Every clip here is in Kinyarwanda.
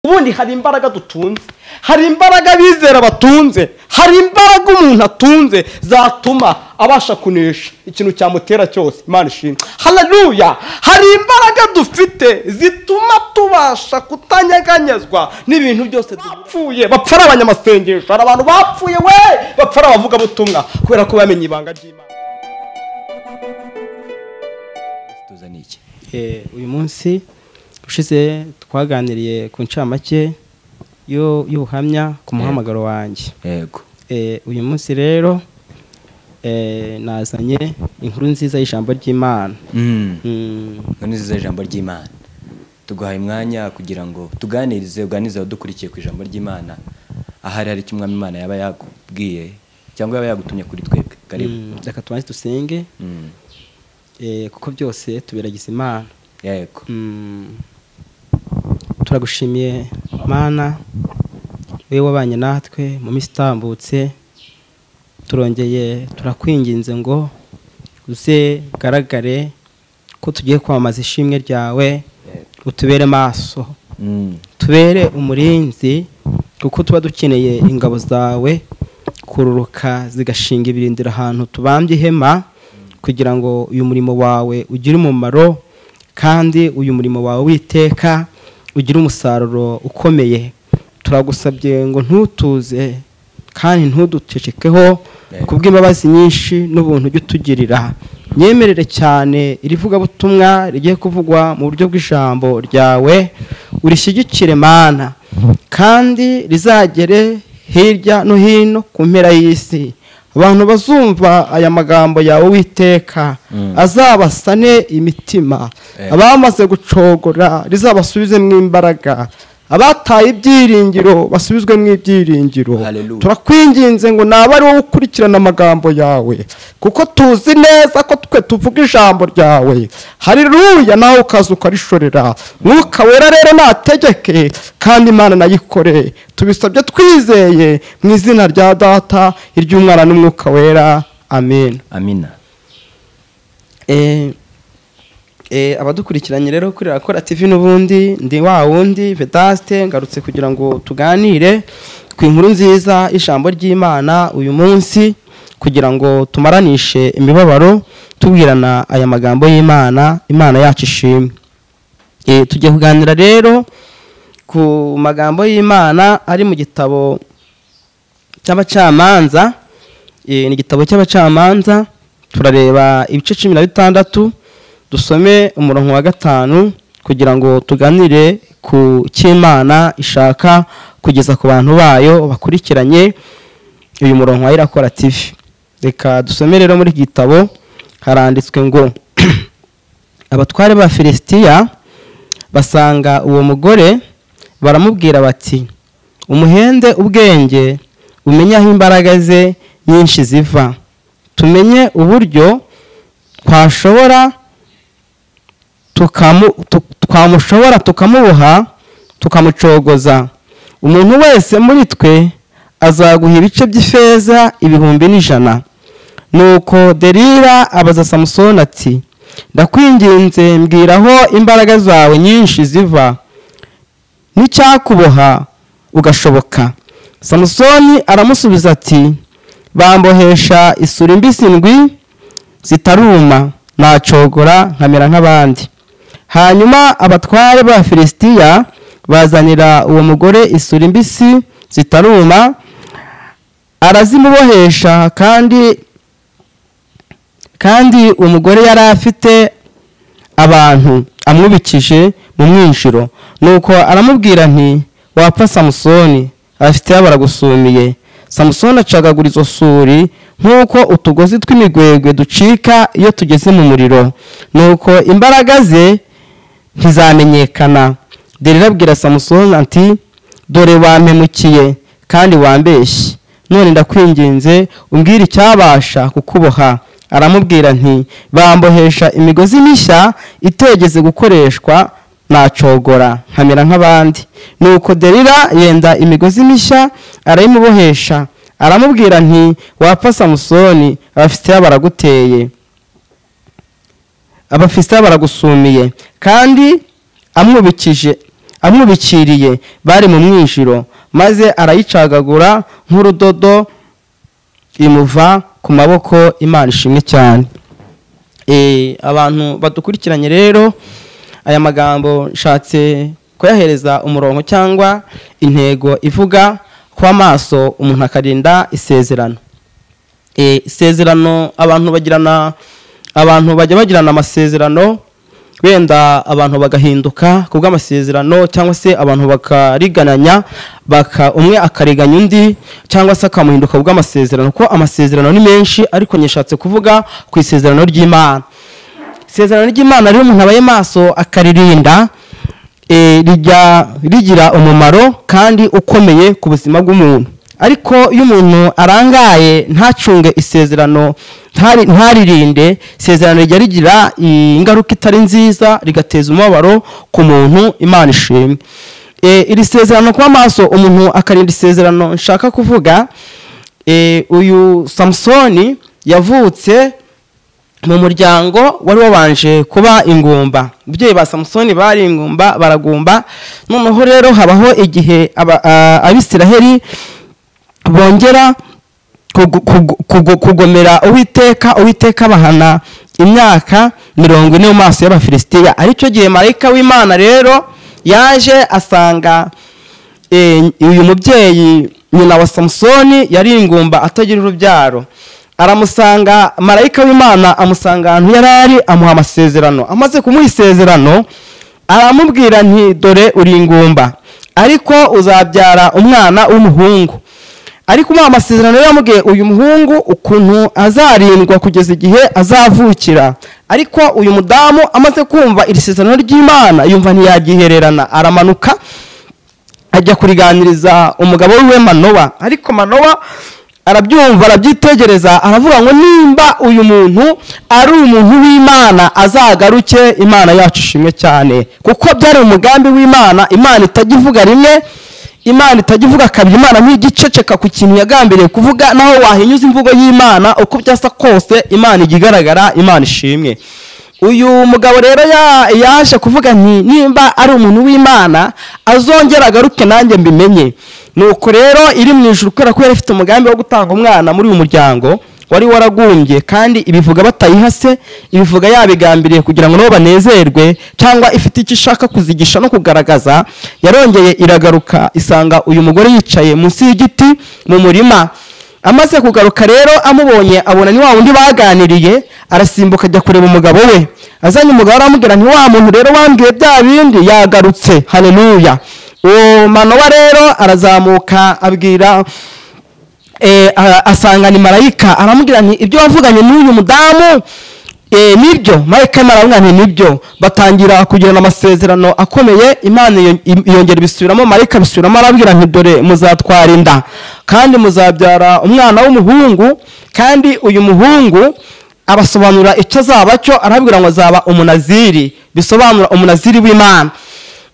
Ubundi hari imbaraga dutunze, hari imbaraga bizera batunze, hari imbaraga umuntu atunze zatuma abasha kunesha ikintu cyamutera cyose. Imana ishimwe, haleluya. Hari imbaraga dufite zituma tubasha kutanyeganyezwa n'ibintu byose. Dupfuye bapfa ari abanyamasengesho, hari abantu bapfuye we bapfa ari abavugabutumwa kubera ko bamenye ibanga ry'Imana. Tuzaniye iki? Uyu munsi ushize twaganiriye ku ncamake y'ubuhamya ku muhamagaro wanjye. Yego. Uyu munsi rero nazanye inkuru nziza y'ijambo ry'Imana. Inkuru nziza y'ijambo ry'Imana. Tuguhaye umwanya kugira ngo tuganirize, uganirize abadukurikiye ku ijambo ry'Imana. Ahari hari icyo Umwami Imana yaba yakubwiye cyangwa yaba yagutumye kuri twebwe. Karibu. Reka tubanze dusenge. Kuko byose tuberagiza Imana. Yego. Turagushimiye Mana, wewe wabanye natwe mu minsi itambutse, turongeye turakwinginze ngo uze garagare ko tugiye kwamamaza ishimwe ryawe, utubere maso, tubere umurinzi, kuko tuba dukeneye ingabo zawe kururuka zigashinga ibirindiro ahantu tubambye ihema, kugira ngo uyu murimo wawe ugire umumaro, kandi uyu murimo wawe witeka ugira umusaruro ukomeye. Turagusabye ngo ntutuze kandi ntuducecekeho kubw'imbabazi nyinshi n'ubuntu ujye utugirira. Nyemerere cyane iri vugabutumwa rigiye kuvugwa mu buryo bw'ijambo ryawe, urishyigikire Mana, kandi rizagere hirya no hino ku mpera y'isi. Abantu bazumva aya magambo yawe witeka azabasane imitima, abamaze gucogora rizabasubize mu imbaraga, abataye ibyiringiro basubizwe mu ibyiringiro. Turakwinginze ngo naba ari wowe ukurikirana amagambo yawe, kuko tuzi neza ko twe tuvuga ijambo ryawe. Haleluya, nawe ukaza ukarishorera. Mwuka Wera rero nategeke kandi Imana nayikore. Tubisabye twizeye mu izina rya Data, iry'Umwana n'Umwuka Wera. Amen. Amina. Abadukurikiranye rero kuri Irakora TV n'ubundi ndi wa wundi Vedaste, ngarutse kugira ngo tuganire ku inkuru nziza ijambo ry'Imana uyu munsi, kugira ngo tumaranishe imibabaro tubwirana aya magambo y'Imana. Imana yacu ishimwe. Tugiye kuganira rero ku magambo y'Imana ari mu gitabo cy'abacamanza. Ni igitabo cy'abacamanza, turareba ibice 16, dusome umurongo wa 5 kugira ngo tuganire ku cy'Imana ishaka kugeza ku bantu bayo bakurikiranye uyu murongo wa Irakora TV. Reka dusome rero muri gitabo, haranditswe ngo abatware ba Filisitiya basanga uwo mugore baramubwira bati, umuhende ubwenge umenye aho imbaraga ze nyinshi ziva, tumenye uburyo twashobora twamushobora tukamuboha tukamucogoza. Umuntu wese muri twe azaguha ibice by'ifeza 100,000. Nuko Delila abaza Samusoni ati, ndakwinginze mbwira aho imbaraga zawe nyinshi ziva, n'icyakuboha ugashoboka. Samusoni aramusubiza ati, bambohesha isuri mbisi ndwi zitaruma, nacogora nkamera nk'abandi. Hanyuma abatware ba Filisitiya bazanira uwo mugore isuri mbisi zitaruma, arazimubohesha, kandi umugore yari afite abantu amwubikije mu mwinjiro. Nuko aramubwira nti, wapfa Samusoni, Abafilisitiya baragusumiye. Samusoni acagagura izo suri nk'uko utugozi tw'imigwegwe ducika iyo tugeze mu muriro. Nuko imbaraga ze ntizamenyekana. Delila abwira Samusoni ati, dore wampemukiye kandi wambeshye, none ndakwinginze umbwire icyabasha kukuboha. Aramubwira nti, bambohesha imigozi mishya itegeze gukoreshwa, nacogora nkamera nk'abandi. Nuko Delila yenda imigozi mishya arayimubohesha, aramubwira nti, wapfa Samusoni, Abafilisitiya baraguteye, Abafilisitiya baragusumiye. Kandi amwubikije amwubikiriye bari mu mwinjiro, maze arayicagagura nk'urudodo imuva ku maboko. Imana ishimwe cyane. Abantu badukurikiranye rero, aya magambo nshatse kuyahereza umurongo cyangwa intego ivuga kuba maso umuntu akarinda isezerano. Isezerano abantu bagirana, abantu bajya bagirana amasezerano, wenda abantu bagahinduka kubw'amasezerano, cyangwa se abantu bakarigananya, umwe akariganya undi cyangwa se akamuhinduka kubw'amasezerano, kuko amasezerano ni menshi. Ariko nyishatse kuvuga ku isezerano ry'Imana. Isezerano ry'Imana rero umuntu abaye maso akaririnda, rijya rigira umumaro kandi ukomeye ku buzima bw'umuntu. Ariko iyo umuntu arangaye ntacunge isezerano, ntaririnde, isezerano rijya rigira ingaruka itari nziza, rigateza umubabaro ku muntu. Imana ishimwe. Iri sezerano kuba maso umuntu akarinda isezerano nshaka kuvuga, uyu Samusoni yavutse mu muryango wari wabanje kuba ingumba. Ababyeyi ba Samusoni bari ingumba, baragumba. Noneho rero habaho igihe Abisiraheli bongera kugomera Uwiteka, Uwiteka bahana imyaka 40 mu maso y'Abafilisitiya. Aricyo gihe marayika w'Imana rero yaje asanga uyu mubyeyi nyina wa Samusoni yari ingumba atagira urubyaro. Aramusanga, marayika w'Imana amusanga ahantu yari ari, amuha amasezerano. Amaze kumuha isezerano aramubwira nti dore uri ingumba, ariko uzabyara umwana w'umuhungu. Ariko umuha amasezerano yamubwiye uyu muhungu ukuntu azarindwa kugeza igihe azavukira. Ariko uyu mudamu amaze kumva iri sezerano ry'Imana yumva ntiyagihererana, aramanuka ajya kuriganiriza umugabo wiwe Manowa. Ariko Manowa arabyumva, arabyitegereza, aravuga ngo nimba uyu muntu ari umuntu w'Imana azagaruke. Imana yacu ishimwe cyane, kuko byari umugambi w'Imana. Imana itajya ivuga rimwe, Imana itajya ivuga kabiri, Imana ntigiceceka ku kintu yagambiriye kuvuga. Naho wahinyuza imvugo y'Imana uko byasa kose, Imana igigaragara. Imana ishimwe. Uyu mugabo rero yaje kuvuga nti nimba ari umuntu w'Imana azongera agaruke nanjye mbimenye. Nuko rero iri mu ijuru, kubera ko yari ifite umugambi wo gutanga umwana muri uyu muryango wari waragumbye, kandi ibivuga batayihase, ibivuga yabigambiriye kugira ngo nabo banezerwe, cyangwa ifite icyo ishaka kuzigisha no kugaragaza. Yarongeye iragaruka isanga uyu mugore yicaye munsi y'igiti mu murima. Amaze kugaruka rero amubonye abona ni wa wundi baganiriye, arasimbuka ajya kureba umugabo we. Azanye umugabo aramubwira nti wa muntu rero wambwiye bya bindi yagarutse. Haleluya. Uwo Manowa rero arazamuka abwira asanga ni marayika, aramubwira nti ibyo wavuganye n'uyu mudamu nibyo. Marayika aramubwira nti nibyo. Batangira kugirana amasezerano akomeye. Imana yongera ibisubiramo, marayika abisubiramo, arabwira nti dore muzatwara inda kandi muzabyara umwana w'umuhungu, kandi uyu muhungu abasobanura icyo azaba cyo, arabwira ngo azaba umunaziri, bisobanura umunaziri w'Imana.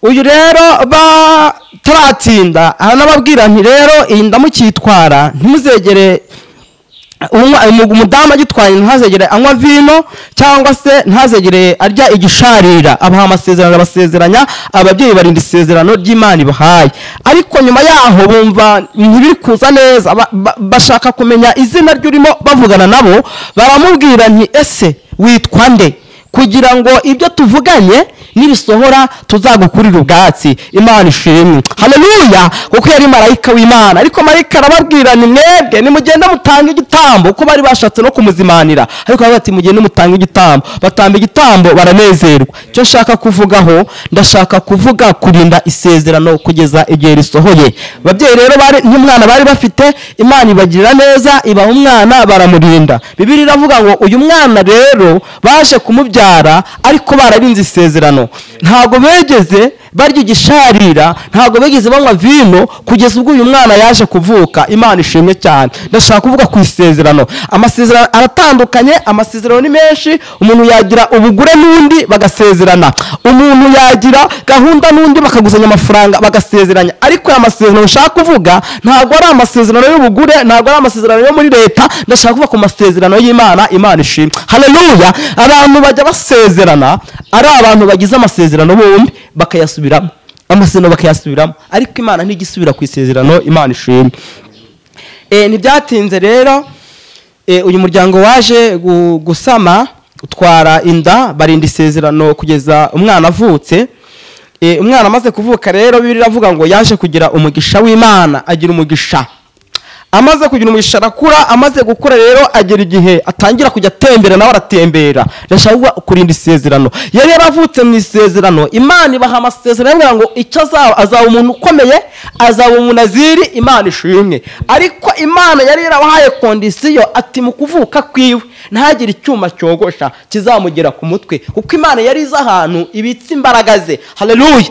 Uyu rero bataratinda aranababwira nti rero iyi ndamukitwara ntimuzegere umudamu agitwaye, ntazegere anywa vino cyangwa se ntazegere arya igisharira. Abaha amasezerano, abasezeranya, ababyeyi barinda isezerano ry'Imana ibahaye. Ariko nyuma yaho bumva ntibiri kuza neza, bashaka kumenya izina ry'urimo bavugana nabo. Baramubwira nti ese witwa nde, kugira ngo ibyo tuvuganye nibisohora tuzagukurira ubwatsi. Imana ishimwe. Haleluya. Kuko yari marayika w'Imana. Ariko marayika arababwira ni mwebwe nimugenda mutanga igitambo, kuko bari bashatse no kumuzimanira. Ariko bati mugende mutanga igitambo, batamba igitambo baranezerwa. Icyo nshaka kuvugaho, ndashaka kuvuga kurinda isezerano kugeza igihe risohoye. Ababyeyi rero bari nk'umwana bari bafite, Imana ibagirira neza, ibaha umwana baramurinda. Bibiliya iravuga ngo uyu mwana rero baje kumubyara ariko bararinze isezerano. Ntago begeze barya igisharira, ntago begeze banywa vino kugeza ubwo uyu mwana yaje kuvuka. Imana ishimwe cyane. Ndashaka kuvuga ku isezerano. Amasezerano aratandukanye, amasezerano ni menshi. Umuntu yagira ubugure n'undi bagasezerana, umuntu yagira gahunda n'undi bakaguzanya amafaranga bagasezeranya. Ariko aya masezerano nshaka kuvuga ntago ari amasezerano y'ubugure, ntago ari amasezerano yo muri leta. Ndashaka kuvuga ku masezerano y'Imana. Imana ishimwe. Haleluya. Abantu bajya basezerana ari abantu bagize amasezerano bombi bakayasubiramo. Amasezerano bakayasubiramo, ariko Imana ntigisubira ku isezerano. Imana ishimwe. Ntibyatinze rero, uyu muryango waje gusama, utwara inda, barinda isezerano kugeza umwana avutse. Umwana amaze kuvuka rero, Bibiliya iravuga ngo yaje kugira umugisha w'Imana, agira umugisha. Amaze kugira umugisha arakura. Amaze gukura rero, agera igihe atangira kujya atembera, nawe aratembera. Ndashaka kurinda isezerano. Yari yaravutse mu isezerano, Imana ibaha amasezerano, yabwira ngo icyo azaba, azaba umuntu ukomeye, azaba umunaziri. Imana ishimwe. Ariko Imana yari yarabahaye condition, ati mu kuvuka kwiwe ntagire icyuma cyogosha kizamugera ku mutwe, kuko Imana yari izi ahantu ibitse imbaraga ze. Haleluya!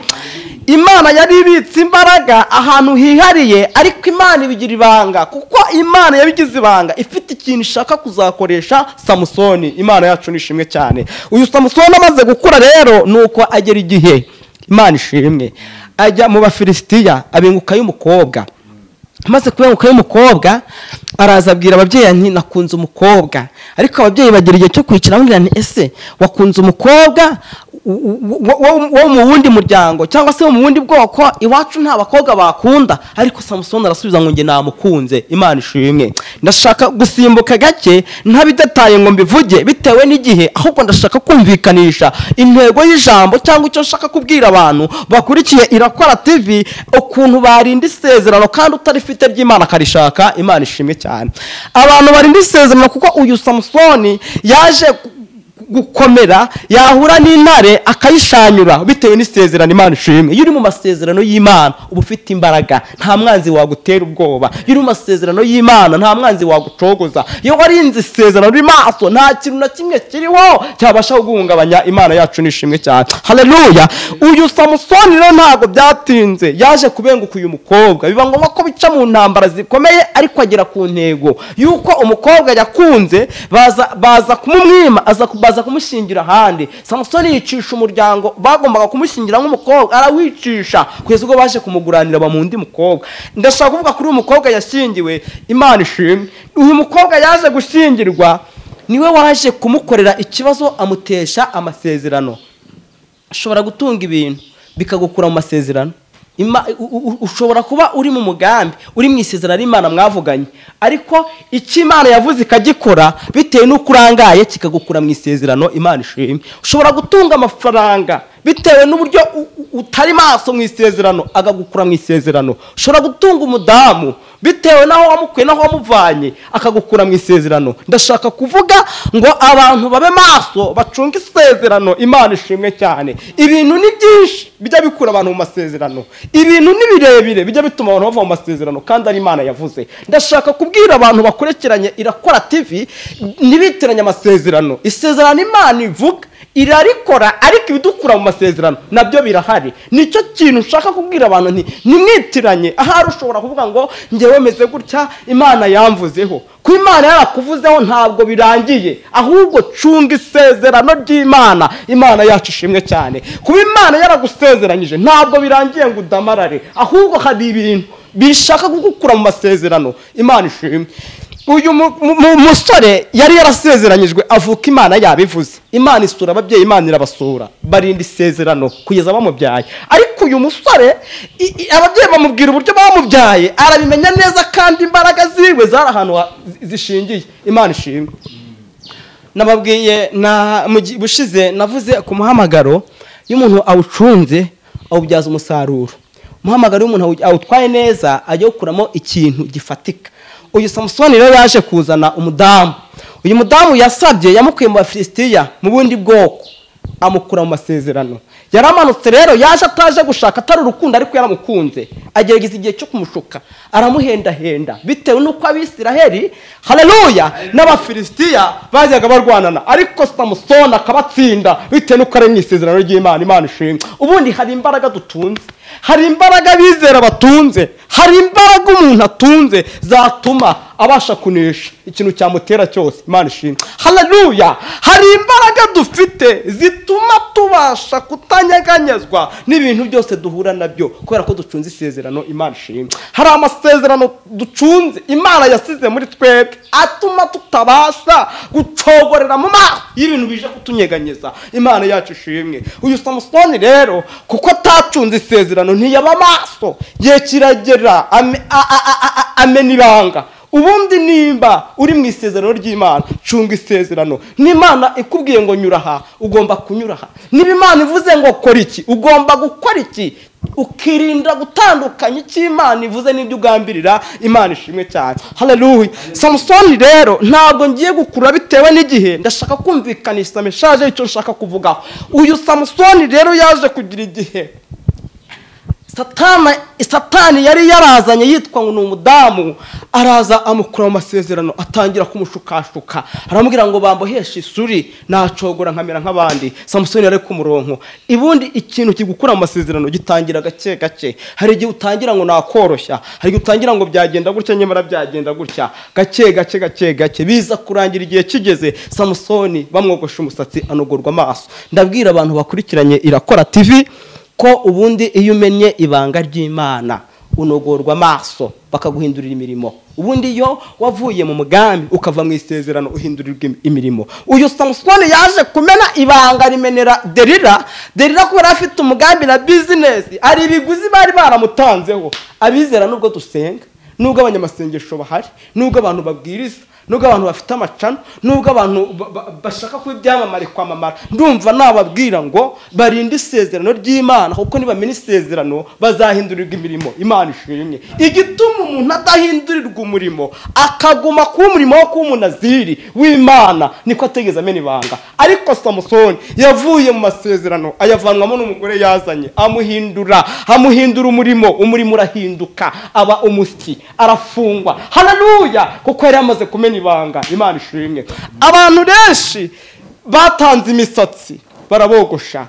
Imana yari ibitse imbaraga ahantu hihariye, ariko Imana ibigira ibanga, kuko Imana yabigize ibanga ifite ikintu ishaka kuzakoresha Samusoni. Imana yacu nishimwe cyane. Uyu Samusoni amaze gukura rero, nuko agera igihe, Imana ishimwe, ajya mu Bafilisitiya, abenguka y'umukobwa. Amaze kubenguka y'umukobwa, araza abwira ababyeyi nti nakunze umukobwa. Ariko ababyeyi bagira igihe cyo kwicara, bamubwira nti ese wakunze umukobwa wo mu wundi muryango cyangwa se wo mu wundi bwoko? Iwacu nta bakobwa bakunda. Ariko Samusoni arasubiza ngo njye namukunze. Imana ishimwe. Ndashaka gusimbuka gake, ntabidetaye ngo mbivuge bitewe n'igihe, ahubwo ndashaka kumvikanisha intego y'ijambo cyangwa icyo nshaka kubwira abantu bakurikiye Irakora TV, ukuntu barinda isezerano kandi utarifite ry'Imana akarishaka. Imana ishimwe cyane. Abantu barinda isezerano, kuko uyu Samusoni yaje gukomera, yahura n'intare akayishanyura bitewe n'isezerano. Imana ishimwe. Iyo uri mu masezerano y'Imana uba ufite imbaraga, nta mwanzi wagutera ubwoba. Iyo uri mu masezerano y'Imana nta mwanzi wagucogoza. Iyo warinze isezerano uri maso, nta kintu na kimwe kiriho cyabasha kuguhungabanya. Imana yacu nishimwe cyane. Haleluya! Uyu Samusoni rero ntabwo byatinze, yaje kubenguka uyu mukobwa, biba ngombwa ko bica mu ntambara zikomeye, ariko agera ku ntego yuko umukobwa yakunze baza kumumwima, baza kumushyingira ahandi. Samusoni yicisha umuryango bagombaga kumushyingira nk'umukobwa, arawicisha kugeza ubwo baje kumuguranira bamundi mukobwa. Ndashaka kuvuga kuri uyu mukobwa yashyingiwe. Imana ishimwe. Uyu mukobwa yaje gushyingirwa, niwe waje kumukorera ikibazo, amutesha amasezerano. Ushobora gutunga ibintu bikagukura mu masezerano. Ushobora kuba uri mu mugambi, uri mu isezerano Imana mwavuganye, ariko icyo Imana yavuze ikagikora, bitewe n'uko urangaye kikagukura mu isezerano. Imana ishimwe. Ushobora gutunga amafaranga, bitewe n'uburyo utari maso mu isezerano agagukura mu isezerano. Ushobora gutunga umudamu, bitewe n'aho wamukuye n'aho wamuvanye akagukura mu isezerano. Ndashaka kuvuga ngo abantu babe maso, bacunge isezerano. Imana ishimwe cyane. Ibintu ni byinshi bijya bikura abantu mu masezerano, ibintu ni birebire bijya bituma abantu bava mu masezerano kandi ari Imana yavuze. Ndashaka kubwira abantu bakurikiranye Irakora TV ntibitiranye amasezerano. Isezerano Imana ivuga irarikora, ariko ibidukura mu masezerano nabyo birahari. Nicyo kintu nshaka kubwira abantu nti nimwitiranye. Ahari ushobora kuvuga ngo njyewe meze gutya, Imana yamvuzeho. Ku Imana yarakuvuzeho ntabwo birangiye, ahubwo cunga isezerano ry'Imana. Imana yacu ishimwe cyane. Kuba Imana yaragusezeranyije ntabwo birangiye ngo udamarare, ahubwo hari ibintu bishaka kugukura mu masezerano. Imana ishimwe. Uyu musore yari yarasezeranyijwe, avuka Imana yabivuze. Imana isura ababyeyi, Imana irabasura, barinda isezerano kugeza bamubyaye. Ariko uyu musore ababyeyi bamubwira uburyo bamubyaye, arabimenya neza, kandi imbaraga ziwe zari ahantu zishingiye. Imana ishimwe. Nababwiye na bushize, navuze ku muhamagaro, iyo umuntu awucunze awubyaza umusaruro. Umuhamagaro w'umuntu awutwaye neza ajya gukuramo ikintu gifatika. Uyu Samusoni rero yaje kuzana umudamu. Uyu mudamu yasabye, yamukuye mu Bafilisitiya, mu bundi bwoko, amukura mu masezerano. Yaramanutse rero, yaje ataje gushaka, atari urukundo, ariko yaramukunze, agerageza igihe cyo kumushuka, aramuhendahenda bitewe n'uko Abisiraheli, haleluya, n'Abafilisitiya bajyaga barwanana, ariko Samusoni akabatsinda bitewe n'uko ari mu isezerano ry'Imana. Imana ishimwe. Ubundi hari imbaraga dutunze, hari imbaraga bizera batunze, hari imbaraga umuntu atunze zatuma abasha kunesha ikintu cyamutera cyose. Imana ishimwe. Haleluya. Hari imbaraga dufite zituma tubasha kutanyeganyezwa n'ibintu byose duhura nabyo kubera ko ducunze isezerano. Imana ishimwe. Hari amasezerano ducunze Imana yasize muri twebwe atuma tutabasha gucogorera mu maso y'ibintu bije kutunyeganyeza. Imana yacu ishimwe. Uyu Samusoni rero kuko atacunze isezerano ntiyaba maso, gihe kiragera amena ibanga. Ubundi nimba uri mu isezerano ry'Imana, cunga isezerano. N'Imana ikubwiye ngo nyura aha, ugomba kunyura aha. Niba Imana ivuze ngo kora iki, ugomba gukora iki, ukirinda gutandukanya icyo Imana ivuze n'ibyo ugambirira. Imana ishimwe cyane. Haleluya. Samusoni rero ntabwo ngiye gukura bitewe n'igihe, ndashaka kumvikanisha message icyo nshaka kuvugaho. Uyu Samusoni rero yaje kugira igihe Satani yari yarazanye yitwa ngo ni umudamu, araza amukura mu masezerano, atangira kumushukashuka, aramubwira ngo bamboheshe isuri nacogora nkamera nk'abandi. Samusoni yari ku murongo. Ibundi ikintu kigukura mu masezerano gitangira gake gake. Hari igihe utangira ngo nakoroshya, hari igihe utangira ngo byagenda gutya nyamara byagenda gutya, gake gake gake gake, biza kurangira igihe kigeze Samusoni bamwogosha umusatsi anogorwa amaso. Ndabwira abantu bakurikiranye Irakora TV ko ubundi iyo umenye ibanga ry'Imana unogorwa amaso bakaguhindurira imirimo. Ubundi iyo wavuye mu mugambi ukava mu isezerano uhindurirwa imirimo. Uyu Samusoni yaje kumena ibanga rimenera Delila. Delila kubera afite umugambi na business, ari ibiguzi bari baramutanzeho. Abizera nubwo dusenga, nubwo abanyamasengesho bahari, nubwo abantu babwiriza, nubwo abantu bafite amacano, nubwo abantu bashaka kuba ibyamamare kwamamara, ndumva nababwira ngo barinde isezerano ry'Imana, kuko nibamenya isezerano bazahindurirwa imirimo. Imana ishimwe. Igituma umuntu adahindurirwa umurimo akaguma kuba umurimo wo kuba umunaziri w'Imana niko ategeza amena ibanga. Ariko Samusoni yavuye mu masezerano ayavanwamo n'umugore yazanye, amuhindura umurimo, umurimo urahinduka, aba umusyi, arafungwa. Haleluya. Kuko yari amaze kumena ibanga. Imana ishimwe. Abantu benshi batanze imisatsi barabogosha,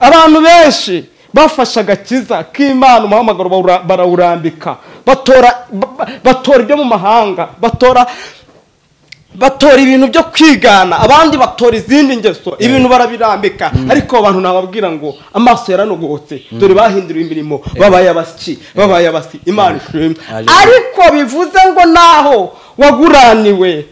abantu benshi bafashe agakiza k'Imana umuhamagaro barawurambika, batora ibyo mu mahanga, batora ibintu byo kwigana, abandi batora izindi ngeso, ibintu barabirambika. Ariko abantu nababwira ngo amaso yaranogotse, dore bahinduriwe imirimo, babaye abasyi, babaye abasyi. Imana ishimwe. Ariko bivuze ngo naho waguraniwe,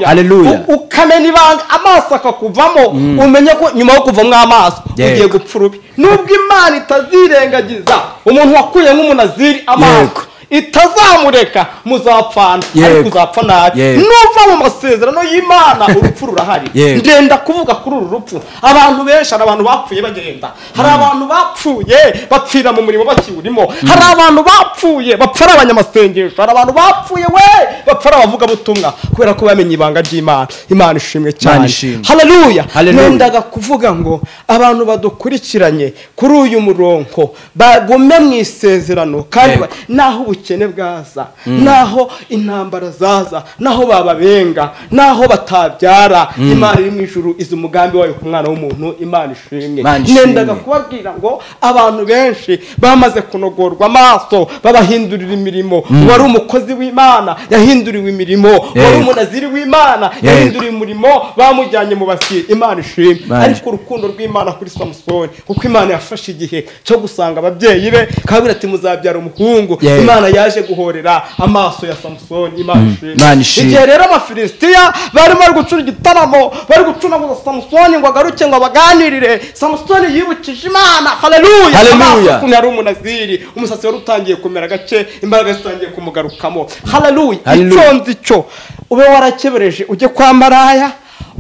haleluya, ukamena ibanga amaso akakuvamo, umenye ko nyuma yo kuvamwo amaso ugiye gupfa urubi. Nubwo Imana itazirengagiza umuntu wakuye nk'umunaziri amaso, itazamureka muzapfana, ariko uzapfa nabi. Nuva mu masezerano y'Imana urupfu rurahari. Ngenda kuvuga kuri uru rupfu. Abantu benshi, hari abantu bapfuye bagenda, hari abantu bapfuye bapfira mu murimo bakiwurimo, hari abantu bapfuye bapfa ari abanyamasengesho, hari abantu bapfuye we bapfa ari abavugabutumwa kubera ko bamenye ibanga ry'Imana. Imana ishimwe cyane. Haleluya. Nendaga kuvuga ngo abantu badukurikiranye kuri uyu murongo bagume mu isezerano, kandi naho ubukene bwaza, naho intambara zaza, naho bababenga, naho batabyara, Imana iri mu ijuru izi umugambi wayo ku mwana w'umuntu. Imana ishimwe. Nendaga kubabwira ngo abantu benshi bamaze kunogorwa amaso babahindurira imirimo. Wari umukozi w'Imana yahinduriwe imirimo, wari umunaziri w'Imana yahinduriwe umurimo, bamujyanye mu basi. Imana ishimwe. Ariko urukundo rw'Imana kuri Samusoni, kuko Imana yafashe igihe cyo gusanga ababyeyi be kabira ati muzabyara umuhungu. Imana yaje guhorera amaso ya Samusoni. Imana ishimwe. Igihe rero Abafilisitiya barimo bari gucura igitaramo, bari gucunaguza Samusoni ngo agaruke ngo abaganirire, Samusoni yibukije Imana. Haleluya. Amaso ukuntu yari umunaziri, umusatsi wari utangiye kumera gake, imbaraga zitangiye kumugarukamo. Haleluya. Icyo nzi cyo, ube warakebereje ujye kwa maraya,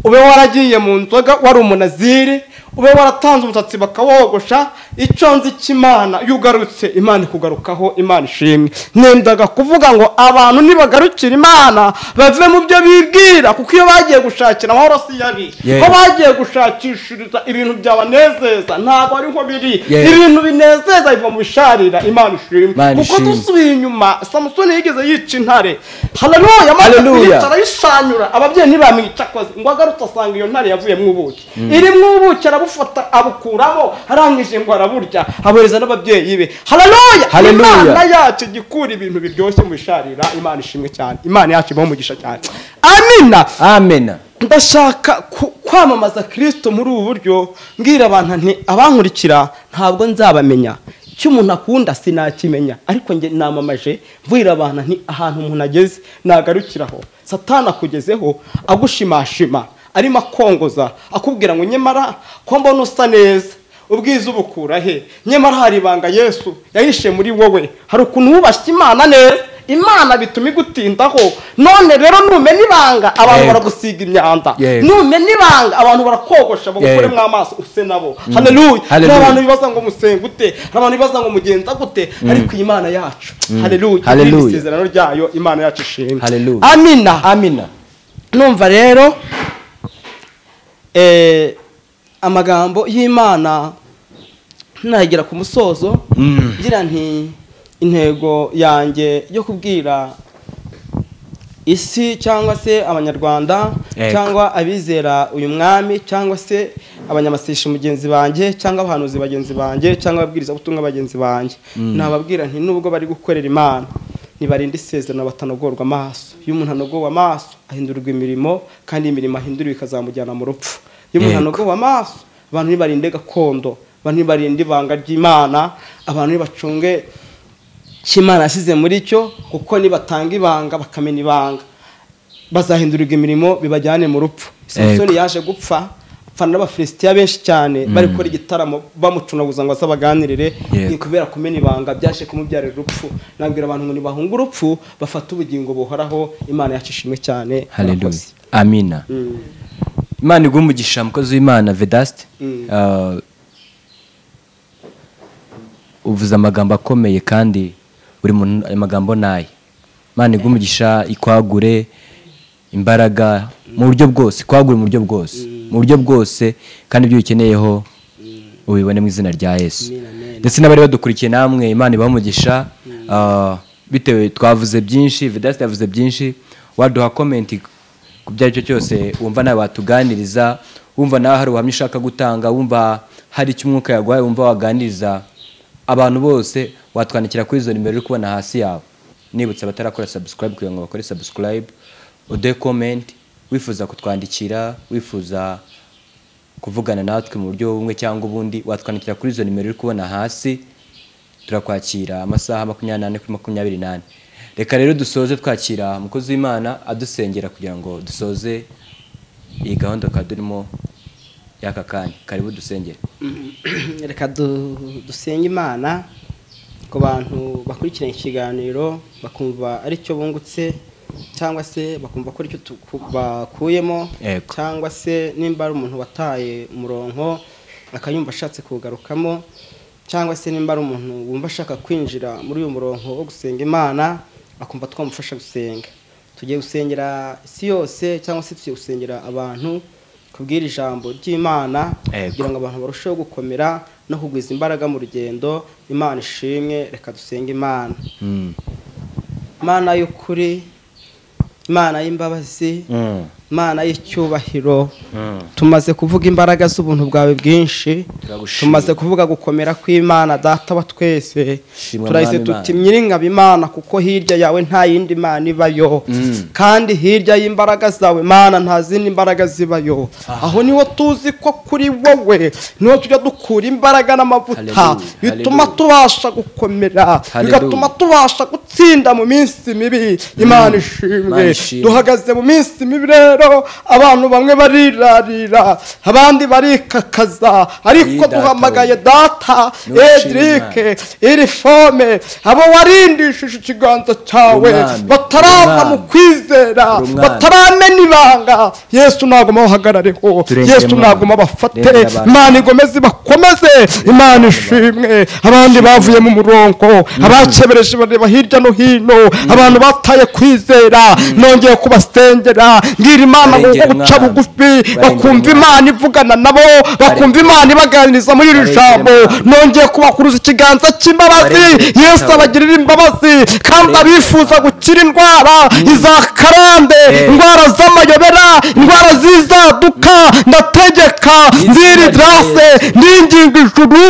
ube waragiye mu nzoga wari umunaziri, ube waratanze umusatsi bakawogosha, icyo nzi cy'Imana iyo ugarutse Imana ikugarukaho. Imana ishimwe. Nendaga kuvuga ngo abantu nibagarukira Imana bave mu byo bibwira, kuko iyo bagiye gushakira amahoro si yari, ko bagiye gushakishiriza ibintu byabanezeza ntabwo ari nko biri. Ibintu binezeza biva mu bisharira. Imana ishimwe. Kuko dusubiye inyuma, Samusoni yigeze yica intare. Haleluya. Amaze arayishanyura, ababyeyi ntibamwica akoze ngo agarutse asanga iyo ntare yavuyemo ubuki, irimo ubuki. arabufata abukuramo, arangije ngo araburya, abohereza n'ababyeyi be. Haleluya! Imana yacu gikura ibintu biryoshye mu bisharira. Imana ishimwe cyane, Imana yacu ibahe umugisha cyane. Amina, amena. Ndashaka kwamamaza Kristo muri ubu buryo, mbwira abantu nti abankurikira ntabwo nzabamenya, icyo umuntu akunda sinakimenya, ariko nge namamaje mvira abantu nti ahantu umuntu ageze nagarukiraho. Satani akugezeho agushimashima, arimo akongoza, akubwira ngo nyamara ko mbona usa neza, ubwiza ubukura he? Nyamara hari ibanga Yesu yahishe muri wowe, hari ukuntu wubashye Imana neza, Imana bituma igutindaho. None rero numena ibanga abantu baragusiga imyanda, numena ibanga abantu barakogosha bagukuremo amaso use nabo. Haleluya! Hari abantu bibaza ngo musenga gute, hari abantu bibaza ngo mugenza gute, ariko Imana yacu, haleluya, isezerano ryayo Imana yacu ishimwe. Amina, amina. Numva rero amagambo y'Imana nagera ku musozo, ngira nti intego yanjye yo kubwira isi cyangwa se abanyarwanda cyangwa abizera uyu mwami cyangwa se abanyamasisha mugenzi banjye cyangwa abahanuzi bagenzi banjye cyangwa ababwiriza butumwa bagenzi banjye, nababwira nti nubwo bari gukorera Imana nibarinde isezerano batanogorwa amaso. Iyo umuntu anogowe amaso ahindurwa imirimo, kandi imirimo ahinduriwe ikazamujyana mu rupfu. Iyo umuntu anogowe amaso, abantu nibarinde gakondo, abantu nibarinde ibanga ry'Imana, abantu nibacunge Imana yasize muri cyo, kuko nibatanga ibanga bakamena ibanga bazahindurirwa imirimo bibajyane mu rupfu. Samusoni yaje gupfa apfana n'Abafilisitiya benshi cyane bari gukora igitaramo bamucunaguza ngo azabaganirire, kubera kumena ibanga byaje kumubyarira urupfu. Nabwira abantu ngo nibahunge urupfu bafate ubugingo buhoraho. Imana yacu ishimwe cyane. Haleluya, amina. Imana iguhe umugisha mukozi w'Imana Vedaste. Uvuze amagambo akomeye kandi buri muntu ayo magambo naye. Imana iguhe umugisha, ikwagure imbaraga mu buryo bwose, ikwagure mu buryo bwose, mu buryo bwose, kandi ibyo ukeneyeho ubibone mu izina rya Yesu. Ndetse n'abari badukurikiye namwe Imana ibahe umugisha. Bitewe twavuze byinshi, Vedaste yavuze byinshi, waduha comment ku byo aricyo cyose wumva nawe watuganiriza, wumva nawe hari ubuhamya ushaka gutanga, wumva hari icyo umwuka yaguhaye wumva waganiriza abantu bose, watwandikira kuri izo nimero uri kubona hasi yawe. Nibutse abatarakora subscribe kugira ngo bakore subscribe, uduhe comment, wifuza kutwandikira, wifuza kuvugana natwe mu buryo bumwe cyangwa ubundi, watwandikira kuri izo nimero uri kubona hasi, turakwakira amasaha 24 kuri 24. Reka rero dusoze twakira umukozi w'Imana adusengera kugira ngo dusoze iyi gahunda kadurimo y'aka kanya. Karibu dusengere. Reka dusenge Imana ku bantu bakurikiranye ikiganiro bakumva ari cyo bungutse, cyangwa se bakumva ko aricyo bakuyemo, cyangwa se nimba ari umuntu wataye umurongo akayumva ashatse kugarukamo, cyangwa se nimba ari umuntu wumva ashaka kwinjira muri uyu murongo wo gusenga Imana akumva twamufasha gusenga. Tugiye gusengera isi yose, cyangwa se tugiye gusengera abantu kubwira ijambo ry'Imana kugira ngo abantu barusheho gukomera no kugwiza imbaraga mu rugendo. Imana ishimwe. Reka dusenge Imana. Imana y'ukuri, Imana y'imbabazi, Imana y'icyubahiro, tumaze kuvuga imbaraga z'ubuntu bwawe bwinshi, tumaze kuvuga gukomera kw'Imana Data wa twese. Turahise tuti nyiringabo Imana, kuko hirya yawe nta yindi Mana ibayo, kandi hirya y'imbaraga zawe Mana nta zindi mbaraga zibayo. Aho niho tuzi ko kuri wowe niho tujya dukura imbaraga n'amavuta bituma tubasha gukomera, bigatuma tubasha gutsinda mu minsi mibi. Imana ishimwe. Duhagaze mu minsi mibi rero, abantu bamwe barirarira, abandi barikakaza, ariko duhamagaye Data Edrike iri fome, abo warindishije ikiganza cyawe batarava mu kwizera, bataramena ibanga. Yesu naguma bahagarareho, Yesu naguma bafate, Imana igomeze bakomeze. Imana ishimwe. Abandi bavuye mu murongo, abakebereje bareba hirya no hino, abantu bataye kwizera, nongeye kubasengera ngira Imana ngo guca bugufi Bakumva Imana ivugana nabo, bakumva Imana ibaganiriza muri iri jambo. Nongeye kubakuruza ikiganza cy'imbabazi. Yesu abagirira imbabazi, kandi abifuza gukira indwara izakarande, indwara z'amayobera, indwara zizaduka, ndategeka nziri drase n'ingingo ijuru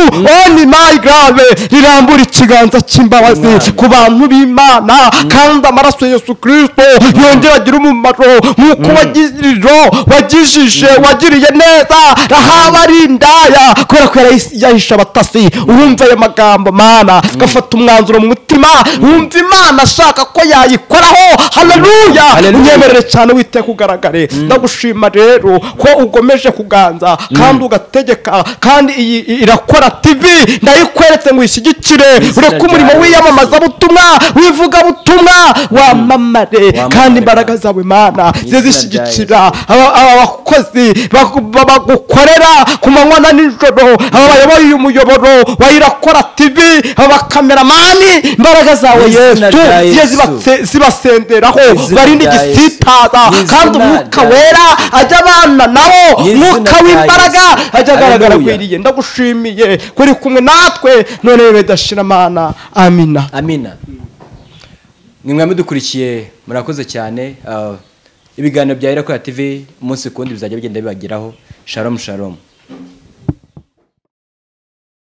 oni my grave rirambura ikiganza cy'imbabazi ku bantu b'Imana, kandi amaraso ya Yesu Kristo yongera agira umumaro nk'uko wagiriro wagijije wagiriye neza Rahaba ari indaya, kubera ko yahishe abatasi. Urumva ayo magambo Mana, gafata umwanzuro mu mutima, wumva Imana ashaka ko yayikoraho. Haleluya, unyemerere cyane wite kugaragare. Ndagushima rero ko ugomeje kuganza kandi ugategeka, kandi iyi Irakora TV ndayikweretse ngo ishyigikire, ureke umurimo w'iyamamazabutumwa w'ivugabutumwa wamamare, kandi imbaraga zawe Mana zizishyigikira aba bakozi bagukorera ku manywa na nijoro, aba bayoboye uyu muyoboro wa Irakora TV, aba kameramani, imbaraga zawe Yesu zibasenderaho, barinde igisitaza, kandi umwuka wera ajya abana nabo, umwuka w'imbaraga ajya agaragara kwiriye. Ndagushimiye kuri kumwe natwe none bidashira Mana. Amina, amina. Nimwe mudukurikiye murakoze cyane. Ibiganiro bya Irakora TV umunsi kundi bizajya bigenda bibageraho. Shalom, shalom.